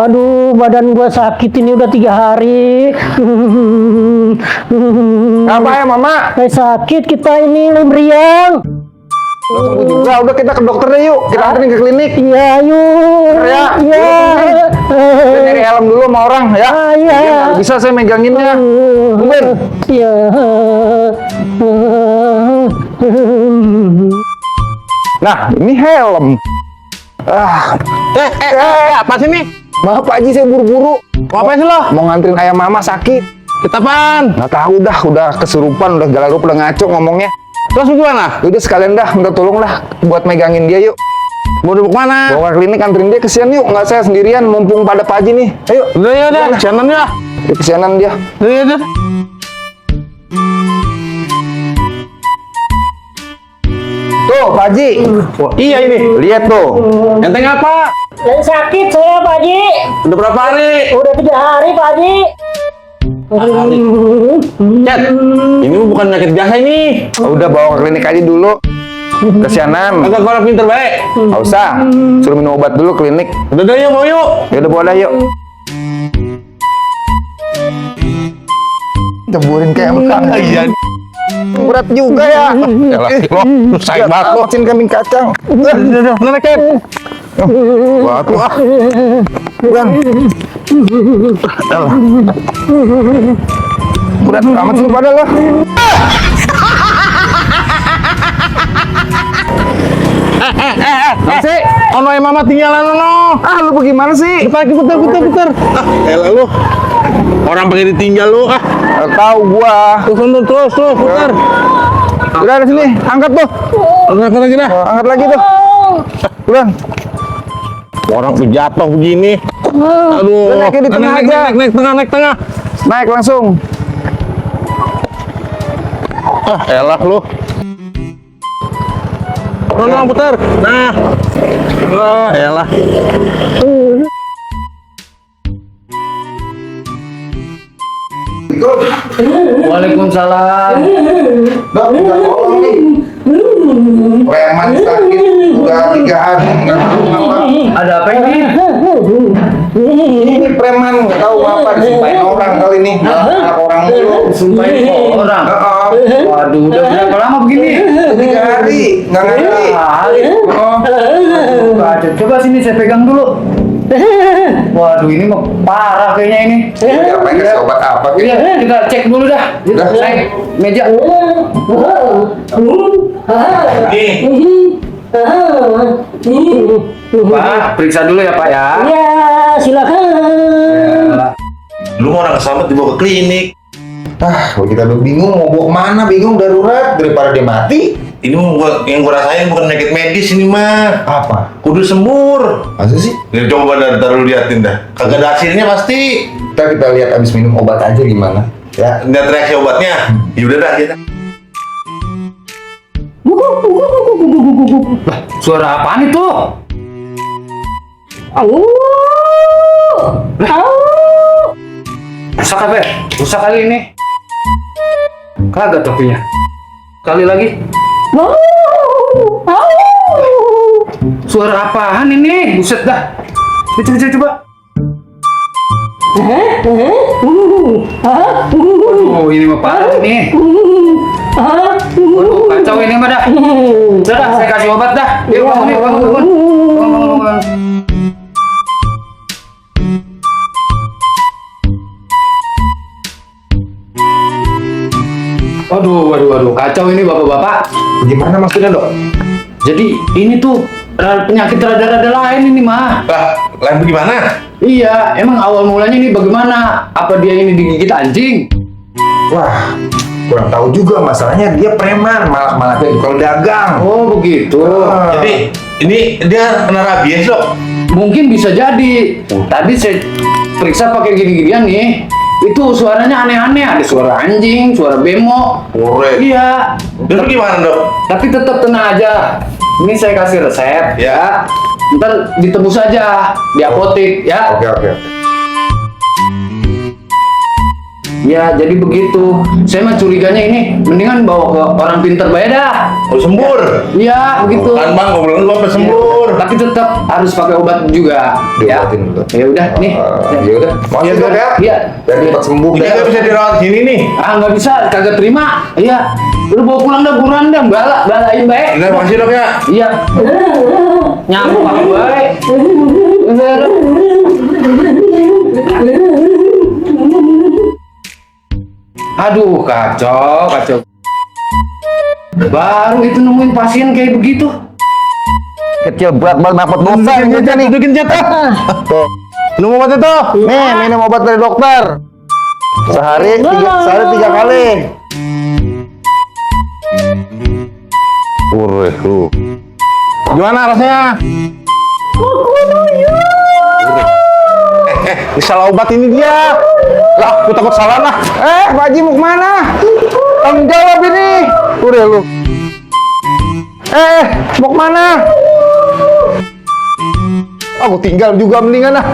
Aduh, badan gue sakit ini udah 3 hari. Apa ya Mama? Sakit kita ini meriang. Sembuh juga, udah kita ke dokter deh yuk. Kita anterin ke klinik. Iya, yuk. Ya, Iya. Kita nyari helm dulu sama orang ya. Iya. Nggak bisa saya meganginnya. Tungguin. Iya. Nah, ini helm. Apa sih nih? Maaf Pak Haji, saya buru-buru. Ngapain sih lo? Mau nganterin ayam Mama sakit. Kita apaan? Nggak tahu dah, udah kesurupan, udah galau, udah ngaco ngomongnya. Terus gimana? Yaudah sekalian dah, minta tolong lah buat megangin dia yuk. Mau dibawa kemana? Bawa ke klinik, anterin dia, kesian yuk. Nggak saya sendirian, mumpung pada Pak Haji nih. Ayo. Udah ya udah, jalan ya. Ya, kesianan dia. Udah ya udah. Tuh, Pak Haji. Iya ini. Lihat tuh. Enteng apa? Lagi sakit saya, Pak Haji. Udah berapa hari? Udah 3 hari, Pak Haji. Cet, ini bukan penyakit biasa ini. Udah bawa ke klinik aja dulu. Kesianan. Agak orang pinter baik. Nggak usah. Suruh minum obat dulu klinik. Udah deh yuk, mau yuk. Ya udah bawa dah yuk. Ceburin kayak emang. Iya. Berat juga ya. Yalah, lo susah banget lo. Makin kambing kacang. Udah, naik Cet. Batu ah. Bukan. Berat amat sih lu pada lo. Sih, ono yang mama tinggalan ono. Ah lu bagaimana sih? Putar. Elah lu. Orang pengen ditinggal lu. Nggak tahu gua. Terus, putar. Udah ada sini, angkat tuh. Angkat lagi dah. Angkat lagi tuh. Udah. Orang jatuh begini. Aduh. Naikin di tengah aja. Naik tengah. Naik langsung. Elah lu. Nah, putar. Nah. Elah. Waalaikumsalam. Dok, minta tolong nih. Preman sakit udah 3 hari nggak tahu apa. Ada apa ini? Ini preman nggak tahu apa, disumpahin orang kali ini. Anak orang dulu. Sumpahin orang. Waduh, udah berapa lama begini? 3 hari nggak ngerti. Coba sini saya pegang dulu. Waduh, ini mah parah kayaknya ini. Ya, apa kasih obat apa gitu? Iya, kita cek dulu dah. Udah. Naik meja. Pak, periksa dulu ya Pak ya. Iya, silakan. Lu mau orang kesambet dibawa ke klinik. Kalau kita udah bingung mau bawa kemana, bingung darurat daripada dia mati. Ini yang gua rasain bukan penyakit medis ini mah. Apa? Kudu sembur. Masa sih? Ya coba ntar lu liatin dah. Kagak ada hasilnya pasti. Kita lihat abis minum obat aja gimana. Ya. Lihat reaksi obatnya. Ya udah dah kita. Suara apaan itu? Rusak apa ya? Rusak kali ini. Kagak topinya. Kali lagi. Suara apaan ini? Buset dah. Coba. Oh, ini mah parah nih. Waduh, kacau ini mah dah. Udah, saya kasih obat dah. Yuk, bangun. Waduh, kacau ini bapak-bapak. Gimana maksudnya dok? Jadi ini tuh penyakit rada-rada lain ini mah. Lah, lain gimana? Iya, emang awal mulanya ini bagaimana? Apa dia ini digigit anjing? Wah, kurang tahu juga masalahnya dia preman malah kayak tukang dagang. Oh begitu. Jadi ini dia kena rabies dok. Mungkin bisa jadi. Tadi saya periksa pakai gini-ginian nih. Itu suaranya aneh-aneh. Ada suara anjing, suara bemo. Korek. Iya. Terus gimana dok? Tapi tetap tenang aja. Ini saya kasih resep ya. Ntar ditebus aja di apotek ya. Oke. Ya, jadi begitu. Saya mah curiganya ini mendingan bawa ke orang pinter bae dah. Oh, sembur. Iya, begitu. Kan bang, ngobrol lu apa sembur? Tapi tetap harus pakai obat juga. Ya. Diobatin dulu. Ya udah, nih. Ya udah. Makasih dok ya. Iya. Biar cepat sembuh. Ini nggak bisa dirawat sini nih. Ah, nggak bisa, kagak terima. Iya. Lu bawa pulang dah buruan dah, balain baik. Udah, makasih dok ya. Iya. Nyamuk aku baik. Aduh, kacau. Baru itu nemuin pasien kayak begitu. Kecil berat banget dapat dosa nih. Dudukin jatah. Tuh. Minum obatnya tuh. Nih, minum obat dari dokter. Sehari 3 kali. Ureh lu. Gimana rasanya? Ini salah obat ini dia. Lah, aku takut salah lah. Pak Haji mau kemana? Tanggung jawab ini. Udah lu. Mau kemana? Aku tinggal juga mendingan lah.